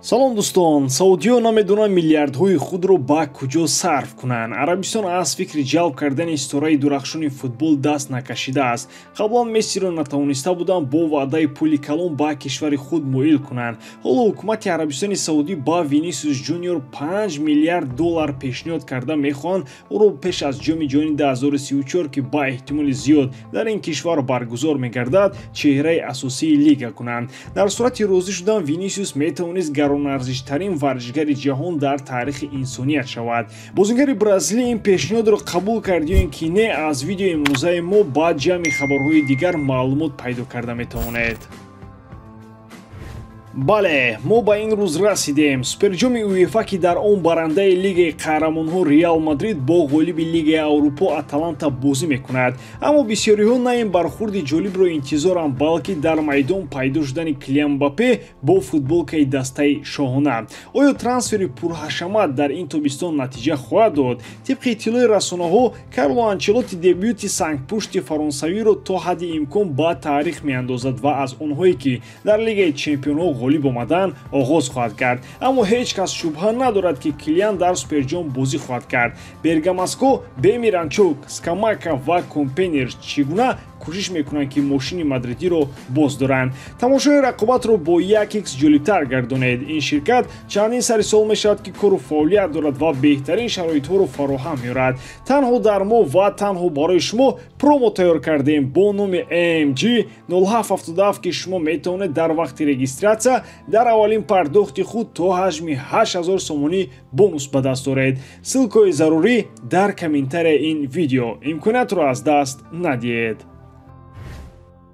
Салом дӯстон, саудиё намедонанд миллиардҳои худро ба куҷо сарф кунанд. Арабистон аз фикри ҷалб кардани ситораи дурахшони футбол даст накашидааст. Қаблан Мессиро натавониста буданд бо ваъдаи пули калон ба кишвари худ моил кунанд. Ҳоло ҳукумати Арабистони Саудӣ ба Винисиус Ҷуниор 5 миллиард доллар пешниҳод карда мехоҳанд ӯро пеш аз Ҷоми ҷаҳони 2034, ки ба эҳтимоли зиёд дар ин кишвар баргузор мегардад, чеҳраи асосии лига кунанд. Дар сурати розӣ шудан Винисиус метавонист гаронарзиштарин варзишгари ҷаҳон дар таърихи инсоният шавад. Бозингари бразилӣ ин пешниҳодро қабул кард ё ин ки не, аз видеои имрӯзаи мо ба ҷамъи хабарҳои дигар маълумот пайдо карда метавонед. Бале, мо ба ин рӯз расидем. Суперҷоми УЕФА, ки дар он барандаи Лигаи қаҳрамонҳо Реал Мадрид бо ғолиби Лигаи Аврупо Аталанта бозӣ мекунад. Аммо бисёриҳо на ин бархурди ҷолибро интизоранд, балки дар майдон пайдо шудани Килиан Мбаппе бо футболкаи дастаи шоҳона. Оё трансфери пурҳашамат дар ин тобистон натиҷа хоҳад дод? Тибқи иттилои расонаҳо, Карло Анчелотти дебюти сангпушти фаронсавиро то ҳадди имкон ба таърих меандозад ва аз онҳое, ки дар Лигаи чемпионҳо ғолиб омадан, оғоз хоҳад кард. Аммо ҳеҷ кас шубҳа надорад, ки Килиан дар суперҷом бозӣ хоҳад кард. Бергамаско бе Миранчук, Скамака ва Компенер чӣ гуна кӯшиш мекунанд, ки мошини мадридиро боз доранд? Тамошои рақобатро бо 1x ҷолибтар гардонед. Ин ширкат чандин сари сол мешавад, ки кору фаъолият дорад ва беҳтарин шароитҳоро фароҳам меорад. Танҳо дар мо ва танҳо барои шумо промо тайёр кардем бо номи AMG 0777, ки шумо метавонед дар вақти регистратсия дар аввалин пардохти худ то ҳаҷми 8000 сомонӣ бонус ба даст оред. Ссылкаҳои зарурӣ дар комментарияи ин видео. Имкониятро аз даст надиҳед.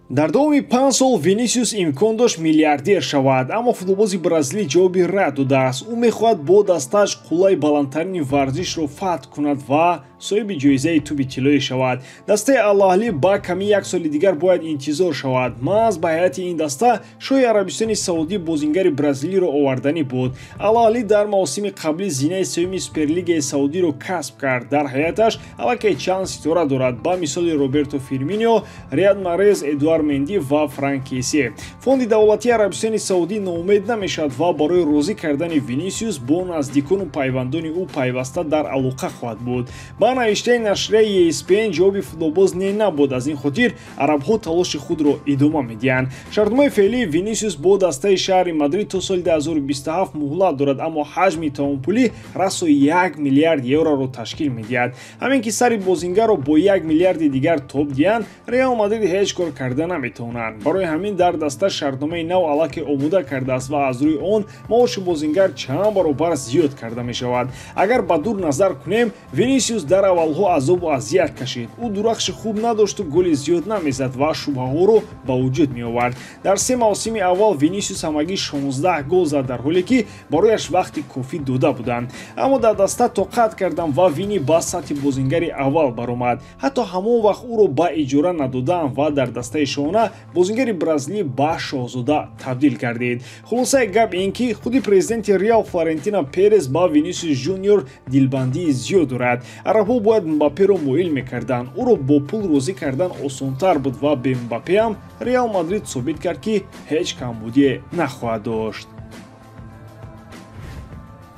Дар давоми 5 сол Винисиус имкон дошт миллиардер шавад, аммо футболбози бразилӣ ҷавоби рад додааст. Ӯ мехоҳад бо дастааш қуллаи баландтарини варзишро фатҳ кунад ва соҳиби ҷоизаи тӯби тиллоӣ шавад. Дастаи Ал-Аҳлӣ ба ками як соли дигар бояд интизор шавад. Маҳз ба ҳайати ин даста шоҳи Арабистони Саудӣ бозингари бразилиро оварданӣ буд. Ал-Аҳлӣ дар мавсими қаблӣ зинаи сеюми Суперлигаи Саудиро касб кард. Дар ҳайаташ аллакай чанд ситора дорад, ба мисоли Роберто Фирминио, Риад Марез, Эдуард Менди ва Франк Кессе. Фонди давлатии Арабистони Саудӣ ноумед намешавад ва барои розӣ кардани Винисиус бо наздикону пайвандони ӯ пайваста дар алоқа хоҳад буд. Ба навиштаи нашрияи ESPN, ҷавоби футболбоз не набуд, аз ин хотир арабҳо талоши худро идома медиҳанд. Шартномаи феълии Винисиус бо дастаи шаҳри Мадрид то соли 2027 муҳлат дорад, аммо ҳаҷми тавонпулӣ расо 1 миллиард евроро ташкил медиҳад. Ҳамин ки сари бозингарро бо 1 миллиарди дигар тоб диҳанд, Реал Мадрид ҳеҷ кор карда наметавонанд. Барои ҳамин дар даста шартномаи нав аллакай омода кардааст ва аз рӯи он маоши бозингар чанд баробар зиёд карда мешавад. Агар ба дур назар кунем, Винисиус дар аввалҳо азобу азият кашид. Ӯ дурахши хуб надошту голи зиёд намезад ва шубҳаҳоро ба вуҷуд меовард. Дар се мавсими аввал Винисиус ҳамагӣ 16 гол зад, дар ҳоле ки барояш вақти кофӣ дода буданд. Аммо дар даста тоқат кардам ва Вини ба сатҳи бозингари аввал баромад. Ҳатто ҳамон вақт ӯро ба иҷора надодаанд ва дар дастаи шоҳона бозингари бразилӣ ба шоҳзода табдил гардид. Хулосаи гап ин ки худи президенти Реал Флорентино Перес ба Винисиус Ҷуниор дилбандии зиёд дорад. Арабҳо бояд Мбапперо моил мекарданд. Ӯро бо пул розӣ кардан осонтар буд ва бе Мбаппе ҳам Реал Мадрид собит кард, ки ҳеҷ камбудие нахоҳад дошт.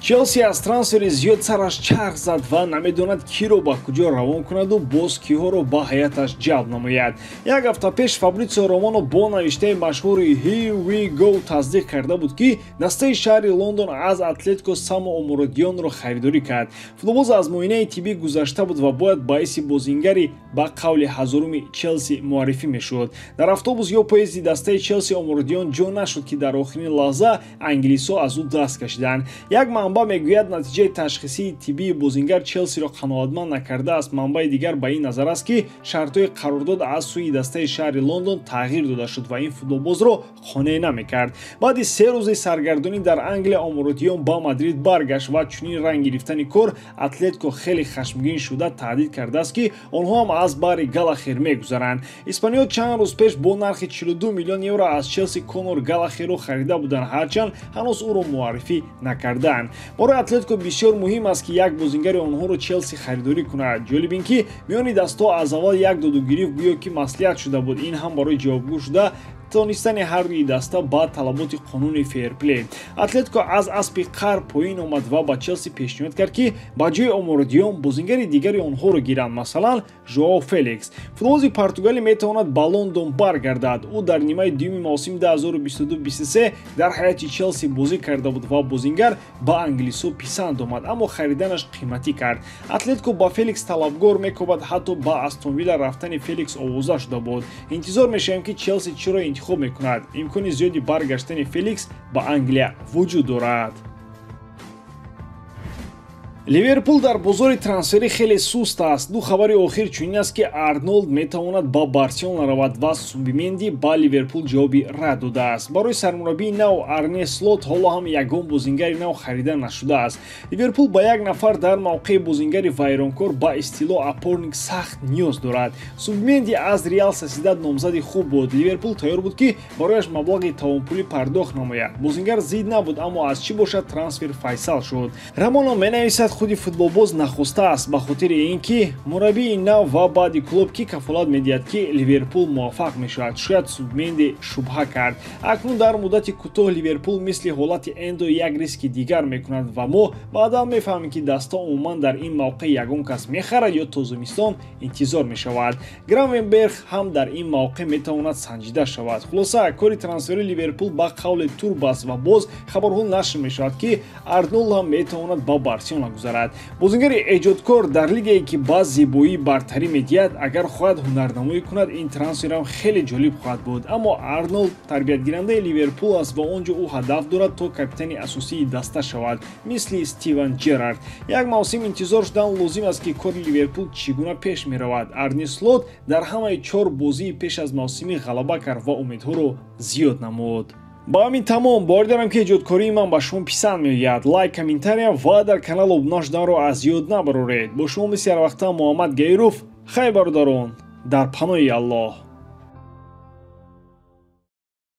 Челси аз трансфери зиёд сараш чарх зад ва намедонад киро ба куҷо равон кунаду боз киҳоро ба ҳайаташ ҷалб намояд. Як ҳафта пеш Фабритсио Романо бо навиштаи машҳури Here we go тасдиқ карда буд, ки дастаи шаҳри Лондон аз Атлетико Само Омуродионро харидорӣ кард. Футболбоз аз муоинаи тиббӣ гузашта буд ва бояд ба ҳайси бозингари ба қавли ҳазоруми Челси муаррифӣ мешуд. Дар автобус ё поезди дастаи Челси Омуродион ҷо нашуд, ки дар охирин лаҳза англисҳо аз ӯ даст кашиданд. Як манбаъ мегӯяд, натиҷаи ташхисии тиббии бозингар Челсиро қаноатманд накардааст. Манбаи дигар ба ин назар аст, ки шартҳои қарордод аз сӯи дастаи шаҳри Лондон тағйир дода шуд ва ин футболбозро қонеъ намекард. Баъди се рӯзи саргардонӣ дар Англия Омуродион ба Мадрид баргашт ва чунин ранг гирифтани кор Атлетико хеле хашмгин шуда таҳдид кардааст, ки онҳо ҳам аз баҳри Галахер мегузаранд. Испаниё чанд рӯз пеш бо нархи 42 миллион евро аз Челси Конор Галахерро харида буданд, ҳарчанд ҳанӯз ӯро муаррифӣ накардаанд. Барои Атлетико бисёр муҳим аст, ки як бозингари онҳоро Челси харидорӣ кунад. Ҷолиб ин ки миёни дастҳо аз аввал як додугирифт гӯё ки маслиҳат шуда буд. Ин ҳам барои ҷавобгӯ шуда тонистани ҳар дуи даста ба талаботи қонуни фейрплей. Атлетико аз аспи қар поин омад ва ба Челси пешниҳод кард, ки ба ҷои Омородион бозингари дигари онҳоро гиранд, масалан Жоао Феликс. Футболбози португалӣ метавонад ба Лондон баргардад. Ӯ дар нимаи дуюми мавсими 2022-23 дар ҳайати Челси бозӣ карда буд ва бозингар ба англисо писанд омад, аммо хариданаш қиматӣ кард. Атлетико ба Феликс талабгор мекобад, ҳатто ба Астон Вилла рафтани Феликс овоза шуда буд. Интизор мешавем, ки Челси чиро интихоб мекунад. Имкони зиёди баргаштани Феликс ба Англия вуҷуд дорад. Ливерпул дар бозори трансферӣ хеле суст аст. Ду хабари охир чунин аст, ки Арнолд метавонад ба Барселона равад ва Субименди ба Ливерпул ҷавоби рад додааст. Барои сармураббии нав Арне Слот ҳоло ҳам ягон бозингари нав харида нашудааст. Ливерпул ба як нафар дар мавқеи бозингари вайронкор, ба истилоҳ опорник, сахт ниёз дорад. Субименди аз Реал Сосьедад номзади хуб буд. Ливерпул тайёр буд, ки барояш маблағи тавонпулӣ пардохт намояд. Бозингар зид набуд, аммо аз чӣ бошад трансфер файсал шуд. Рамоно менависад, худи футболбоз нахостааст, ба хотири ин ки мураббии нав ва баъди клуб ки кафолат медиҳад, ки Ливерпул муваффақ мешавад. Шояд Субменди шубҳа кард. Акнун дар муддати кӯтоҳ Ливерпул мисли ҳолати Эндо як риски дигар мекунад ва мо баъдан мефаҳмем, ки даста умуман дар ин мавқеъ ягон кас мехарад ё то зимистон интизор мешавад. Гравенберг ҳам дар ин мавқеъ метавонад санҷида шавад. Хулоса, кори трансфери Ливерпул ба қавли турб аст ва боз хабарҳо нашр мешавад, ки Арнолд ҳам метавонад ба Барселона гузарад. Бозингари эҷодкор дар лигае, ки ба зебоӣ бартарӣ медиҳад, агар хоҳад ҳунарнамоӣ кунад, ин трансферам хеле ҷолиб хоҳад буд. Аммо Арнолд тарбиятгирандаи Ливерпул аст ва он ҷо ӯ ҳадаф дорад то капитани асосии даста шавад, мисли Стивен Джерард. Як мавсим интизор шудан лозим аст, ки кори Ливерпул чӣ гуна пеш меравад. Арни Слот дар ҳамаи чор бозии пеш аз мавсимӣ ғалаба кард ва умедҳоро зиёд намуд. Ба ҳамин тамом. Бовар дорам, ки эҷодкории ман ба шумо писанд меояд. Лайк, комментария ва дар канал обуна шуданро аз ёд набароред. Бо шумо мисли ҳарвақта Муҳаммад Гаиров. Хайр, бародарон, дар паноҳи Аллоҳ.